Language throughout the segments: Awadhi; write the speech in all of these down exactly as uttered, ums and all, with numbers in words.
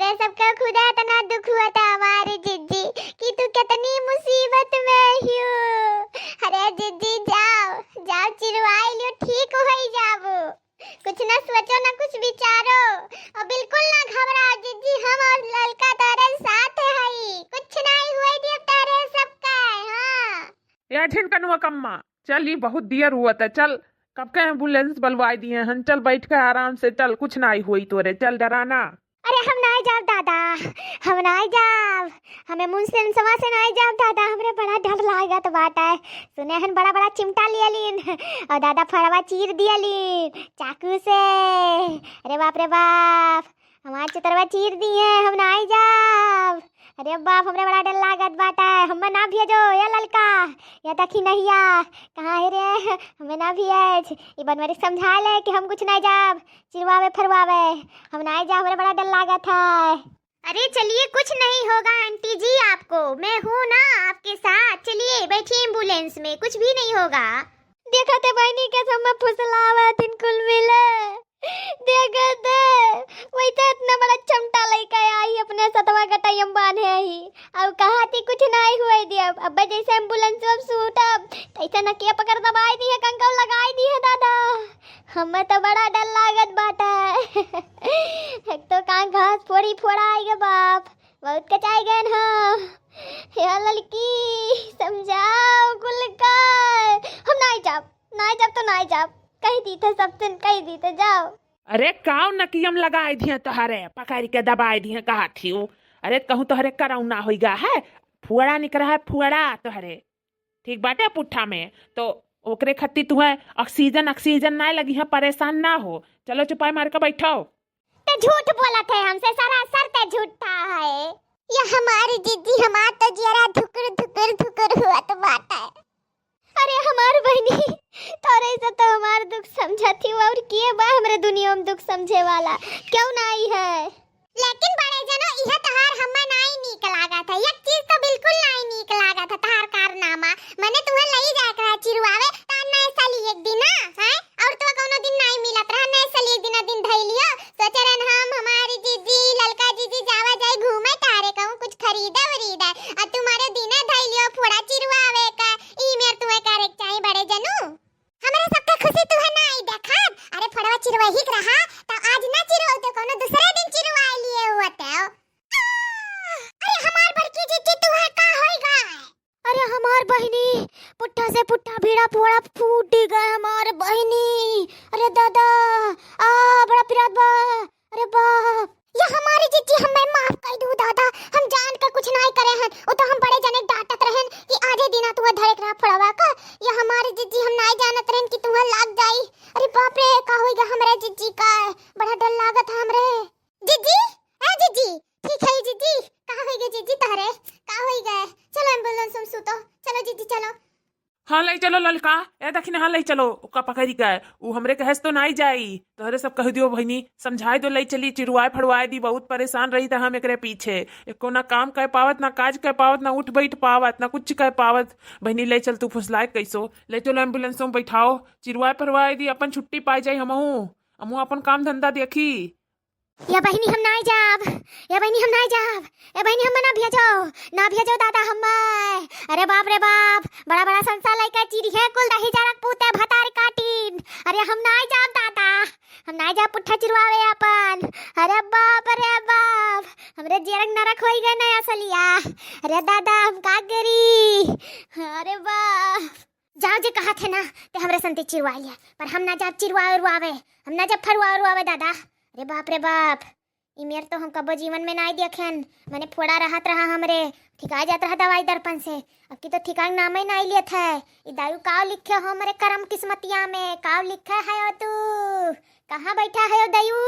ये सबका खुदा इतना दुख हुआ था हमारे जिज्जी कि तू कितनी मुसीबत में हो। अरे जिज्जी जाओ, जाओ चिरवाई लियो, ठीक हो जाबो। कुछ ना सोचो ना कुछ विचारो और बिल्कुल ना घबराओ जिज्जी, हम और ललका तोरे साथ हई, कुछ नहीं हुए दिया तोरे सबका। हाँ। या झिनकनुआ कम्मा, चल, ई बहुत दियर हुआ था, चल, कब के एम्बुलेंस बलवाई दिए हन, चल, बैठ के आराम से, चल, कुछ नाई होई तोरे, चल, डराना। अरे, हम नाई जाब दादा, हम नाई जाब, हम एम्बुलेंसवा से नाई जाब दादा, हमरे बड़ा डर लागत बाटे। सुने हन, बड़ा बड़ा चिमटा लियलीन, और दादा, फड़वा चीर दियलीन चाकू से। अरे बाप रे बाप, हमार चतरवा चीर दिए, हम नाई जाब। अरे बाप, हमरे बड़ा डर लागत बाटे, हमें ना भेजो, या ललका, या दखिनहिया, कहाँ है रे? हमें ना भेज। ई बनवरी समझा ले कि हम कुछ नाई जाब, चिरवावे फरवावे, हम नाई जाब, हमरे बड़ा डर लागत है। अरे चलिए, कुछ नहीं होगा आंटी जी आपको, मैं हूँ ना आपके साथ। चलिए, बैठिए एम्बुलेंस में, कुछ भी नहीं होगा। देखत है बहिनी के सब में फुसलावत हिन कुल मिले। देखत है, वैसे इतना बड़ा चमटा लइका आई अपने सतवा गटैया में बांधे ही। अब कहा थी कुछ नाई हुए दिया। अब जैसे एम्बुलेंस में सूटब, तैसे नकिया पकड़ दबाई दी है, कंकड़ लगाई दी है दादा। हमें तो बड़ा डर लागत बाटे। एक तो कान घास फोड़ी फोड़ा आई गे बाप, बहुत कचाई गए ना। या ललकी, समझाओ कुल का। हम नाई जाब, नाई जाब तो नाई जाब, कही दी थे सब दिन, कही दी थे, जाओ। अरे काव नकियम लगाई दिए तोहरे, पकड़ के दबाई दिए कहा थियू। अरे कहूँ तोहरे करौना होई गा है, फुअड़ा निकरा है फुअड़ा तोहरे। ठीक बाटे पुट्ठा में, तो ओकरे खातिर तुहे ऑक्सीजन, ऑक्सीजन ना लगी है, परेशान ना हो। चलो चुपाई मार के बैठो। ते झूठ बोलत है हमसे, सरासर ते झूठा है। या हमारी जिज्जी, हमार तो जियरा धुकुर धुकुर धुकुर हुअत बाटे। अरे हमार बहिनी, तोरे से तो हमार दुख समझत ही, और के बा हमरे दुनिया में दुख समझे वाला, क्यों ना आई है? लेकिन बड़े जनो, इहे तोहार हम्मे नाई नीक लागत है। एक चीज तो बिल्कुल नाई नीक लागत है, तोहार कारनामा। मने तुहे लई जाए के रहा चिरुआवे, तो नए साल एक दिन ना, हैं? और तो कौनो दिन नाई मिलत रहा, नए साल एक दिन, दिन धई लियो। सोचे रहन हम, हमारी जीजी, ललका जीजी जावा जाए घूमे टहरे, कहूँ कुछ खरीदे वरीदे। आ तुम्हारे दिने धई लियो फोड़ा चिरुआवे का, ई मेर तुहे करे के चाही बड़े जनो। हमरे सबके खुशी तुहे नाई देखब। अरे फोड़वा चिरवही के रहा, त आज ना चिरवते, कोनो दूसरे दिन चिरवाए लिए होते। अरे हमार बड़की जीजी तुहे का होई गए? अरे हमार बहिनी, पुट्ठा से पुट्ठा भीड़ा फोड़ा फूट गए हमार बहिनी। अरे दादा, आ बड़ा पिरात बा। अरे बाप, या हमारी जीजी हमें माफ कर दू दादा, हम जान के कुछ नाई करे हन। वो तो हम बड़े जने डांटत रहन कि आजे दिना तुहे धरे के रहा फोड़वा का। या हमारी जीजी हम नाई जानत रहन कि तुहे लाग जाई। अरे बाप रे, का होई गा हमरे जीजी का? बड़ा डर लागत है हमरे। जीजी, ए जीजी, ठीक है जीजी, का होई गा जीजी तोहरे? का होई गा? चलो एम्बुलेंस में सूतो, चलो जीजी चलो। हाँ, लई चलो ललका, ए दखिन, हाँ, लई चलो, ओका पकड़ी के, उ हमरे कहे से तो नाई जाई। तोहरे सब कह दियो बहिनी, समझाए दो, लई चली, चिरुआए फड़वाए दी, बहुत परेशान रही था हम एकरे पीछे। एको ना काम कर पावत, ना काज कर पावत, ना उठ बैठ पावत, ना कुछ कर पावत। बहिनी, लई चल तू फुसलाए कैसो, लई चलो एम्बुलेंस में बैठाओ, चिरुआए फड़वाए दी, अपन छुट्टी पाई जाई हमहू, हमहू अपन काम धंधा देखी। या बहिनी हम नाई जाब, या बहिनी हम नाई जाब, या बहिनी हम ना भेजो, ना भेजो दादा हम्मे। अरे बाप रे बाप, बड़ा बड़ा संसा लइका चिरी है कुल दही जरक पूते भतार काटिन। अरे हम नाई जाब दादा, हम नाई जाब पुट्ठा चिरवावे अपन। अरे बाप रे बाप, हमरे जेरक नरक होई गए नया सलिया। अरे दादा हम का करी? अरे बाप। जाओ जे कहत है ना, ते हमरे संते चिरवा लिया, पर हम ना जाब चिरवावे उरवावे, हम ना जाब फरवावे उरवावे दादा। अरे बाप रे बाप, ई मेर तो हम कबो जीवन में नाई देखेन। मने फोड़ा रहत रहा हमरे, ठिका जात रहा दवाई दर्पण से, अब की तो ठिका नाम ही नाई लेत है। ई दायु काव लिखे हो हमरे करम किस्मतिया में, काव लिखे है ओ तू? कहाँ बैठा है ओ दायु?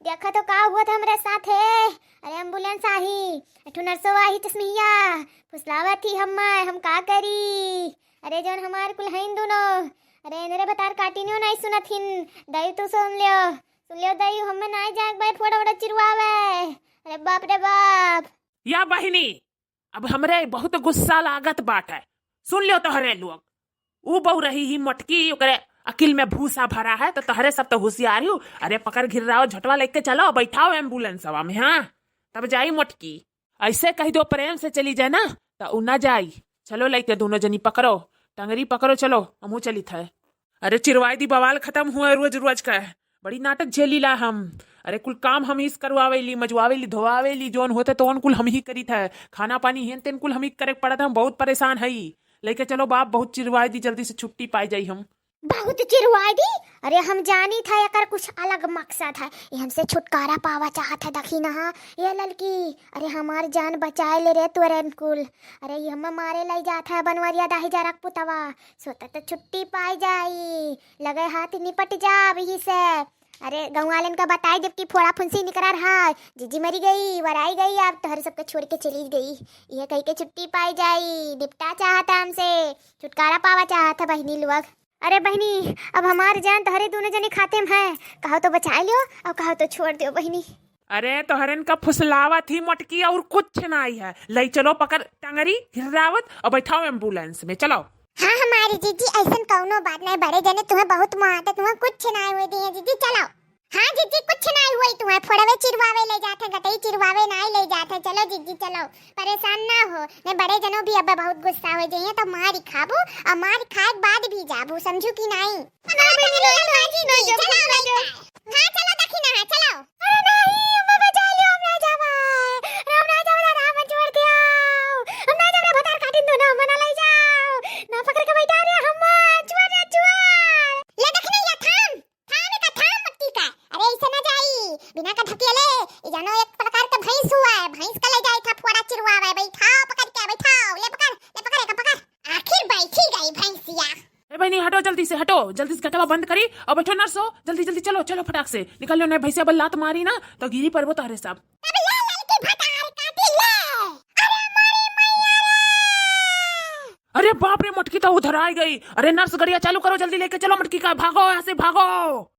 देखा तो का हुआ था हमरे साथ है। अरे एम्बुलेंस आही, एठू नर्सो आही चश्मिया, फुसलावत ही हम्मे, हम का करी? अरे जौन हमार कुल हईन दुनो, अरे इनरे भतार काटिनियो नाई सुनत हिन। दाई तू सुन लियो, सुन लियो दाई, हमें नाई जाग बाई फोड़ा वोड़ा चिरवावे। अरे बाप रे बाप। या बहिनी, अब हमरे बहुत गुस्सा लागत बाटे। सुन लियो तोहरे लोग, ऊ बहू रही ही मोटकी, ओकरे अकिल में भूसा भरा है, तो तोहरे सब तो होशियार हो। अरे पकड़ घिर्राओ, झटवा लेके चलो, बैठाओ एम्बुलेंसवा में। हाँ, तब जाई मोटकी। ऐसे कहि दो प्रेम से चली जाए ना, त उ ना जाई। चलो लइके दुनो जनी पकड़ो, टंगरी पकड़ो, चलो हमहू चलित है। अरे चिरवाई दी, बवाल खतम हुआ रोज रोज का। बड़ी नाटक झेलीला हम। अरे कुल काम हमही से करवावेली, मजवावेली, धोवावेली, जौन होत है तौन कुल हमही करित है। खाना पानी हेन तेन कुल हमही करे के पड़त है, हम बहुत परेशान हई। लइके चलो बाप, बहुत चिरवाई दी, जल्दी से छुट्टी पाई जाई हम। बहुत चिरवाई दी। अरे हम जानित है एकर कुछ अलग मकसद है, ये हमसे छुटकारा पावा चाहत है। देखी ना, ये ललकी, अरे हमार जान बचाए ले रे तोरन कुल। अरे ये हमें मारे लइ जात है बनवरिया दाही जरक पुतवा, सोता तो छुट्टी पाई जाई, लगे हाथ निपट जाब यही से। अरे गाँव वालन का बताई देब कि फोड़ा फुंसी निकरा रहा, जीजी मरी गई, वराई गई, अब तोहरे सबके छोड़ के चली गई, ये कहि के छुट्टी पाई जाई, निपटा चाहत है हमसे, छुटकारा पावा चाहत है बहिनी लोग। अरे बहिनी, अब हमार जान तोहरे दुनो जने खाते में है, कहो तो बचाई लियो और कहो तो छोड़ दियो बहिनी। अरे तोहरन का फुसलावत ही मोटकी, और कुछ नाई है। लई चलो पकड़ टंगरी हिर्रावत और बैठाओ एम्बुलेंस में, चलो। हाँ हमारी जीजी, ऐसन कौनो बात नाई, बड़े जने तुम्हें बहुत मारते, तुम्हें कुछ नाई हुए दिए जीजी, चलो। हाँ जीजी, कुछ नाई हुई तुम्हें, फोड़वे चिरवावे ले जाते, गटई चिरवावे नाई ले जाते, चलो जीजी चलो, परेशान ना हो, नहीं बड़े जनो भी अब बहुत गुस्सा हो जाइए तो मार खाबू और मार खाए के बाद भी जाबू, समझू कि नाई? हाँ, चलो देखी ना, हाँ, चलो। अरे नहीं, अम्मा बचा लियो, हम ना जावा। अरे हम ना जावा, ना, हम छोड़ दिया। हम ना जावा, भतार काटिन दो ना, हम ना ले जाओ। ना पकड़ के बैठा रे, हम चुआ रे, चुआ। ले देखी ना, ये थाम, थाम, एका थाम मट्टी का। अरे ऐसे ना जाई, बिना का ढकेले। ये जानो एक प्रकार का भैंस हुआ है, भैंस का ले जाए था फोड़ा चिरवावे। बैठाओ पकड़ के, बैठाओ, ले पकड़, ले पकड़, एका पकड़। आखिर बैठी गई भैंसिया। ए बहिनी, हटो जल्दी से, हटो, जल्दी से घटवा बंद करी और बैठो नर्स हो, जल्दी जल्दी चलो, चलो फटाक से निकल लो, नहीं भैंसिया बल लात मारी ना तो गिरी परबो तोहरे सब। तब ले ललकी भतार काटी ले। अरे मारी मैया रे। अरे बाप रे, मटकी तो उधर आ गई। अरे नर्स, गड़िया चालू करो, जल्दी लेके चलो मटकी का, भागो यहाँ से, भागो।